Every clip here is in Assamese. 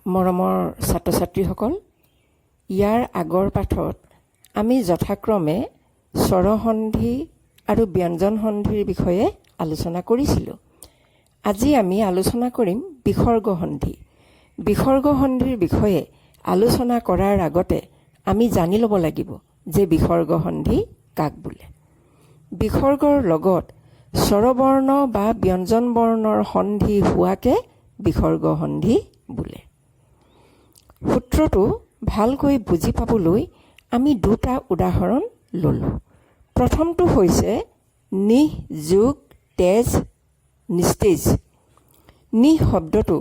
মৰমৰ ছাত্ৰ ছাত্ৰীসকল, ইয়াৰ আগৰ পাঠত আমি যথাক্ৰমে স্বৰসন্ধি আৰু ব্যঞ্জন সন্ধিৰ বিষয়ে আলোচনা কৰিছিলোঁ। আজি আমি আলোচনা কৰিম বিসৰ্গ সন্ধি। বিসৰ্গ সন্ধিৰ বিষয়ে আলোচনা কৰাৰ আগতে আমি জানি ল'ব লাগিব যে বিসৰ্গ সন্ধি কাক বোলে। বিসৰ্গৰ লগত স্বৰবৰ্ণ বা ব্যঞ্জন বৰ্ণৰ সন্ধি হোৱাকে বিসৰ্গ সন্ধি বোলে। সূত্ৰটো ভালকৈ বুজি পাবলৈ আমি দুটা উদাহৰণ ল'লোঁ। প্ৰথমটো হৈছে নিঃ যোগ তেজ, নিস্তেজ। নিঃ শব্দটো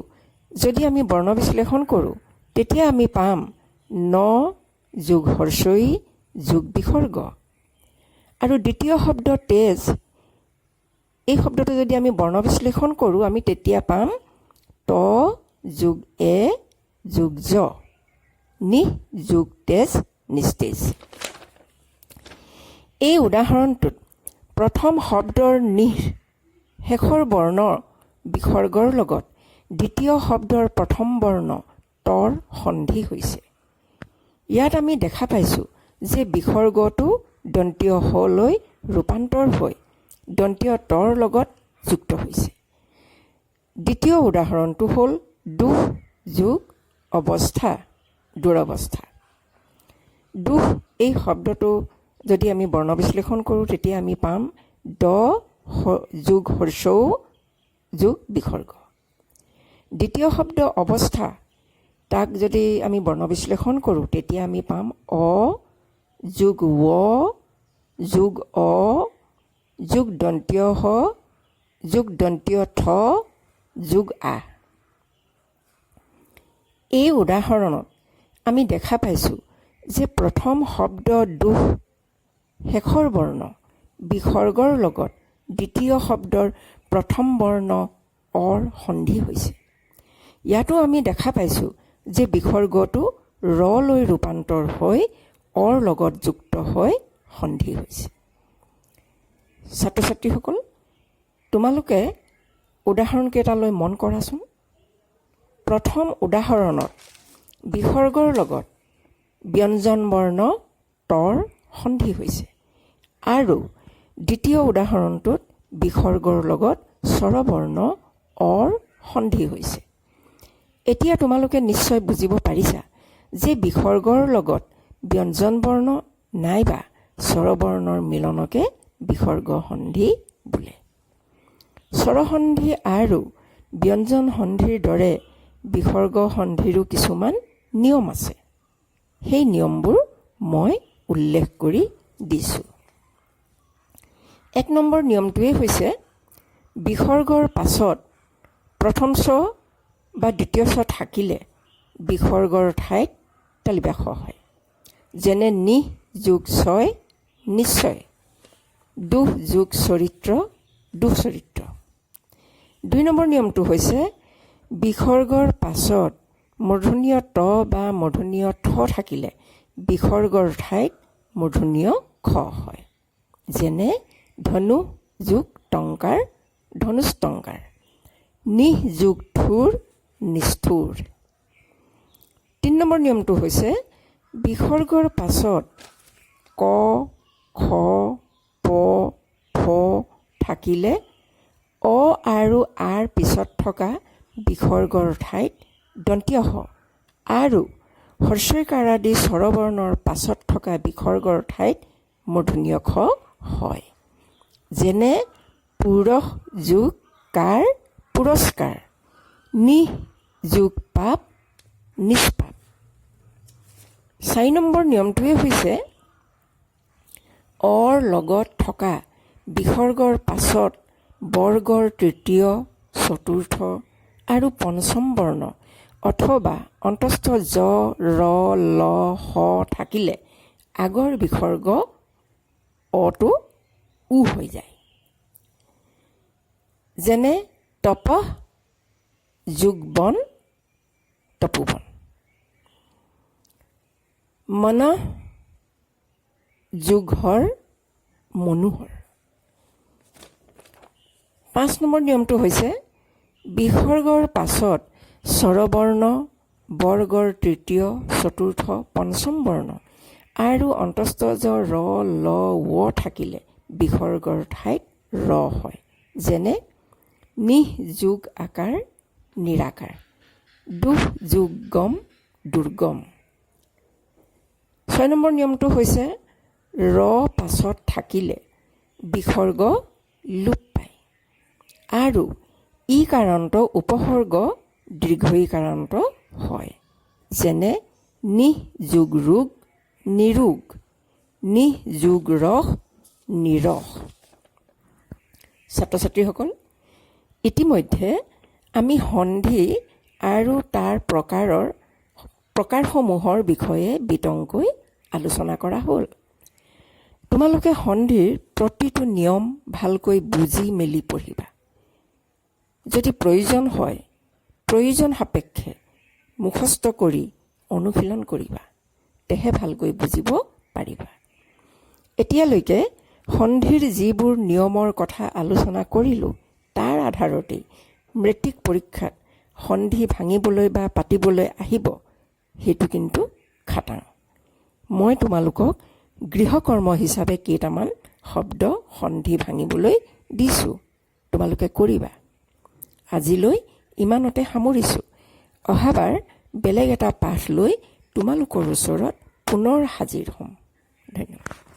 যদি আমি বৰ্ণ বিশ্লেষণ কৰোঁ, তেতিয়া আমি পাম ন যোগ হ্ৰস্ব ই যোগ বিসৰ্গ। আৰু দ্বিতীয় শব্দ তেজ, এই শব্দটো যদি আমি বৰ্ণ বিশ্লেষণ কৰোঁ, আমি তেতিয়া পাম ত যোগ এ যোগ জ। নিঃ যোগ তেজ, নিস্তেজ। এই উদাহৰণটোত প্ৰথম শব্দৰ নিঃ শেষৰ বৰ্ণ বিসৰ্গৰ লগত দ্বিতীয় শব্দৰ প্ৰথম বৰ্ণ তৰ সন্ধি হৈছে। ইয়াত আমি দেখা পাইছোঁ যে বিসৰ্গটো দন্তীয় স লৈ ৰূপান্তৰ হৈ দন্তীয় তৰ লগত যুক্ত হৈছে। দ্বিতীয় উদাহৰণটো হ'ল দুখ যোগ অৱস্থা, দুৰৱস্থা। দুখ এই শব্দটো যদি আমি বৰ্ণ বিশ্লেষণ কৰোঁ, তেতিয়া আমি পাম দ যোগ হ্ৰস্ব উ যোগ বিসৰ্গ। দ্বিতীয় শব্দ অৱস্থা, তাক যদি আমি বৰ্ণ বিশ্লেষণ কৰোঁ, তেতিয়া আমি পাম অ যোগ ৱ যোগ অ যোগ দন্তীয় স যোগ দন্তীয় থ যোগ আ। এই উদাহৰণত আমি দেখা পাইছোঁ যে প্ৰথম শব্দ দুখ শেষৰ বৰ্ণ বিসৰ্গৰ লগত দ্বিতীয় শব্দৰ প্ৰথম বৰ্ণ অৰ সন্ধি হৈছে। ইয়াতো আমি দেখা পাইছোঁ যে বিসৰ্গটো ৰলৈ ৰূপান্তৰ হৈ অৰ লগত যুক্ত হৈ সন্ধি হৈছে। ছাত্ৰ ছাত্ৰীসকল, তোমালোকে উদাহৰণকেইটালৈ মন কৰাচোন। প্ৰথম উদাহৰণত বিসৰ্গৰ লগত ব্যঞ্জন বৰ্ণ তৰ সন্ধি হৈছে আৰু দ্বিতীয় উদাহৰণটোত বিসৰ্গৰ লগত স্বৰবৰ্ণ অৰ সন্ধি হৈছে। এতিয়া তোমালোকে নিশ্চয় বুজিব পাৰিছা যে বিসৰ্গৰ লগত ব্যঞ্জন বৰ্ণ নাইবা স্বৰবৰ্ণৰ মিলনকে বিসৰ্গ সন্ধি বোলে। স্বৰসন্ধি আৰু ব্যঞ্জন সন্ধিৰ দৰে বিসৰ্গ সন্ধিৰো কিছুমান নিয়ম আছে। সেই নিয়মবোৰ মই উল্লেখ কৰি দিছোঁ। 1 নম্বৰ নিয়মটোৱেই হৈছে, বিসৰ্গৰ পাছত প্ৰথম চ বা দ্বিতীয় চ থাকিলে বিসৰ্গৰ ঠাইত তালিব্য শ হয়। যেনে নিঃ যোগ ছয়, নিশ্চয়। দুখ যোগ চৰিত্ৰ, দুঃচৰিত্ৰ। 2 নম্বৰ নিয়মটো হৈছে, বিসৰ্গৰ পাছত মূৰ্ধন্য় ট বা মূৰ্ধন্য় ঠ থাকিলে বিসৰ্গৰ ঠাইত মূৰ্ধন্য় খ হয়। যেনে ধনু যোগ টংকাৰ, ধনুষ্টংকাৰ। নিঃ যোগ থুৰ, নিষ্ঠুৰ। 3 নম্বৰ নিয়মটো হৈছে, বিসৰ্গৰ পাছত ক, খ, প, ফ থাকিলে অ আৰু আৰ পিছত থকা বিসৰ্গৰ ঠাইত দন্তীয় স আৰু হ্ৰস্বৈকাৰাদি স্বৰবৰ্ণৰ পাছত থকা বিসৰ্গৰ ঠাইত মূৰ্ধন্য় খ হয়। যেনে পুৰষ যোগ কাৰ, পুৰস্কাৰ। নিঃ যোগ পাপ, নিষ্পাপ। 4 নম্বৰ নিয়মটোৱে হৈছে, অৰ লগত থকা বিসৰ্গৰ পাছত বৰ্গৰ তৃতীয়, চতুৰ্থ আৰু পঞ্চম বৰ্ণ অথবা অন্তস্থ জ, ৰ, ল, স থাকিলে আগৰ বিসৰ্গ অটো উ হৈ যায়। যেনে তপঃ যোগ বন, তপোবন। মনঃ যোগ হৰ, মনোহৰ। 5 নম্বৰ নিয়মটো হৈছে, বিসৰ্গৰ পাছত স্বৰবৰ্ণ বৰ্গৰ তৃতীয়, চতুৰ্থ, পঞ্চম বৰ্ণ আৰু অন্তস্থ জ, ৰ, ল, ৱ থাকিলে বিসৰ্গৰ ঠাইত ৰ হয়। যেনে নিহ যোগ আকাৰ নিৰাকাৰ, দুহ যোগ গম দুৰ্গম। 6 নম্বৰ নিয়মটো হৈছে ৰ পাছত থাকিলে বিসৰ্গ লোপ পায় আৰু ইকাৰান্ত উপসৰ্গ দীৰ্ঘ-ঈকাৰান্ত হয়। যেনে নিহ যোগ ৰোগ নিৰোগ, নিহ যোগ ৰস নিৰস। ছাত্ৰ ছাত্ৰীসকল, ইতিমধ্যে আমি সন্ধি আৰু তাৰ প্ৰকাৰসমূহৰ বিষয়ে বিতংকৈ আলোচনা কৰা হ'ল। তোমালোকে সন্ধিৰ প্ৰতিটো নিয়ম ভালকৈ বুজি মেলি পঢ়িবা। যদি প্ৰয়োজন হয়, প্ৰয়োজন সাপেক্ষে মুখস্থ কৰি অনুশীলন কৰিবা, তেহে ভালকৈ বুজিব পাৰিবা। এতিয়ালৈকে সন্ধিৰ যিবোৰ নিয়মৰ কথা আলোচনা কৰিলোঁ, তাৰ আধাৰতেই মেট্ৰিক পৰীক্ষাত সন্ধি ভাঙিবলৈ বা পাতিবলৈ আহিব, সেইটো কিন্তু খাটাং। মই তোমালোকক গৃহকৰ্ম হিচাপে কেইটামান শব্দ সন্ধি ভাঙিবলৈ দিছোঁ, তোমালোকে কৰিবা। আজিলৈ ইমানতে সামৰিছোঁ। অহাবাৰ বেলেগ এটা পাঠ লৈ তোমালোকৰ ওচৰত পুনৰ হাজিৰ হ'ম। ধন্যবাদ।